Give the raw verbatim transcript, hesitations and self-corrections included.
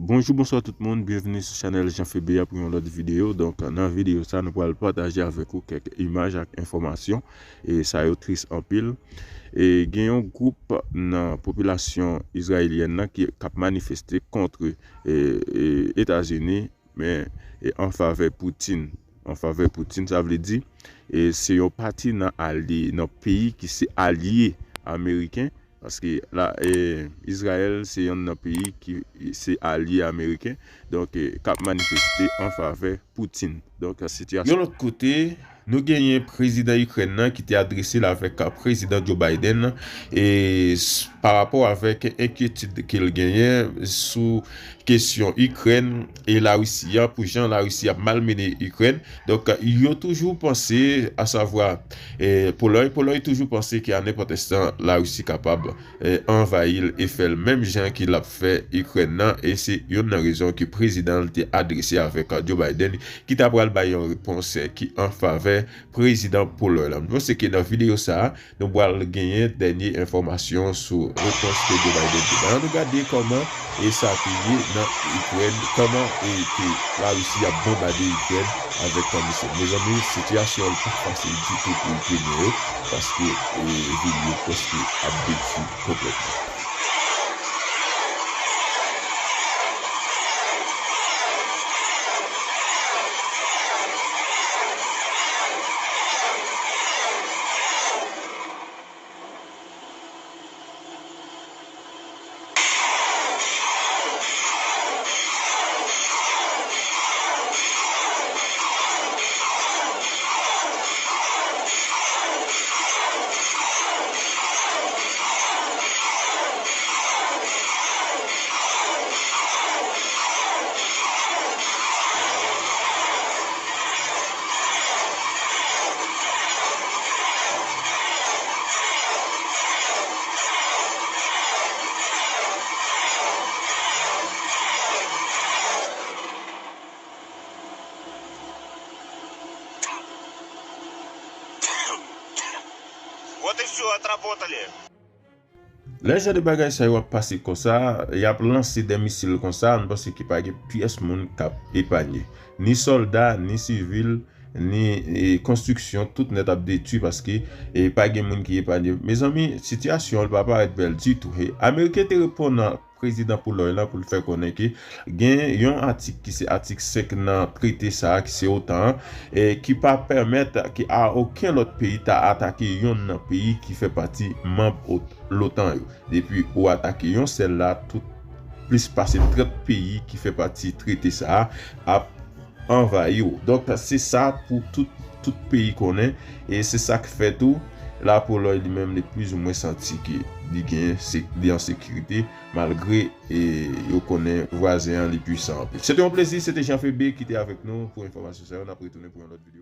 Bonjou, bonswa tout moun, byenveni sou chanèl Jean Febe a pou yon lòt videyo. Donk, nan videyo sa, nou pral pataje avèk ou kèk imaj ak enfòmasyon, e sa yo tris anpil. E gen yon gwoup nan popilasyon izrayelyèn nan ki, k ap manifeste kont, e, e, Etazini, men, e, an favè Putin. An favè Putin, sa vle di, e, se yon pati nan alye, nan peyi ki se alye ameriken, paske la, e, Izrayèl se yonn nan peyi ki se alye ameriken, donk, e, k ap manifeste an favè Putin. Donk, sitiyasyon. Yon lòt kote, nou genyen prezidan Ikrèn nan ki te adrese l avèk prezidan Joe Biden, e, s-, pa rapò avèk enkyetid ke l genyen sou kesyon Ikrèn e Larisi a, pou jan Larisi ap malmennen Ikrèn. Donk, yo toujou panse, asavwa, e, Polòy, Polòy toujou panse ke a nenpòt enstan, Larisi kapab, e, anvayi l e fè l menm jan ke l ap fè Ikrèn nan, e se youn nan rezon ke prezidan l te adrese avèk Joe Biden, ki ta pral bay yon repons, e, ki an favè prezidan Polòy la. Mwen panse ke nan videyo sa a, nou pral genyen dènye enfòmasyon sou repons ke Joe Biden te bay. Ann nou gade kòman e sa te ye nan Ikrèn, kòman e ke Larisi ap bonbade Ikrèn avèk misil. Mezanmi, sitiyasyon an pa fasil ditou pou Ikrenyen yo, paske, e, vil yo prèske ap detwi konplètman. Вот и все, отработали. Lè jan de bagay sa yo ap pase konsa, y ap lanse de misil konsa, m panse ke pa gen pyès moun k ap epanye. Ni sòlda, ni sivil, ni, e, konstriksyon, tout nèt ap detwi paske, e, pa gen moun ki epanye. Mezanmi, sitiyasyon an pa parèt bèl ditou. E, Ameriken te reponn prezidan Polòy la pou l fè konnen ke gen yon atik ki se atik senk nan trete sa a, ki se otan an, e ki pa pèmèt ke a okenn lòt peyi ta atake yonn nan peyi ki fè pati manm ot-, lotan yo. Depi ou atake yon sèl la, tout plis pase trant peyi ki fè pati trete sa a ap anvayi w. Donk, se sa pou tout, tout peyi konnen. E se sa k fè tou, Lapolòy li menm, li plizoumwen santi ke li gen, se, li an sekirite, malgre, e, yo konnen vwazen an li pwisan anpil. Se te yon plezi, se te Jean Febe ki te avèk nou pou enfòmasyon sa yo. N ap retounen pou yon lòt videyo.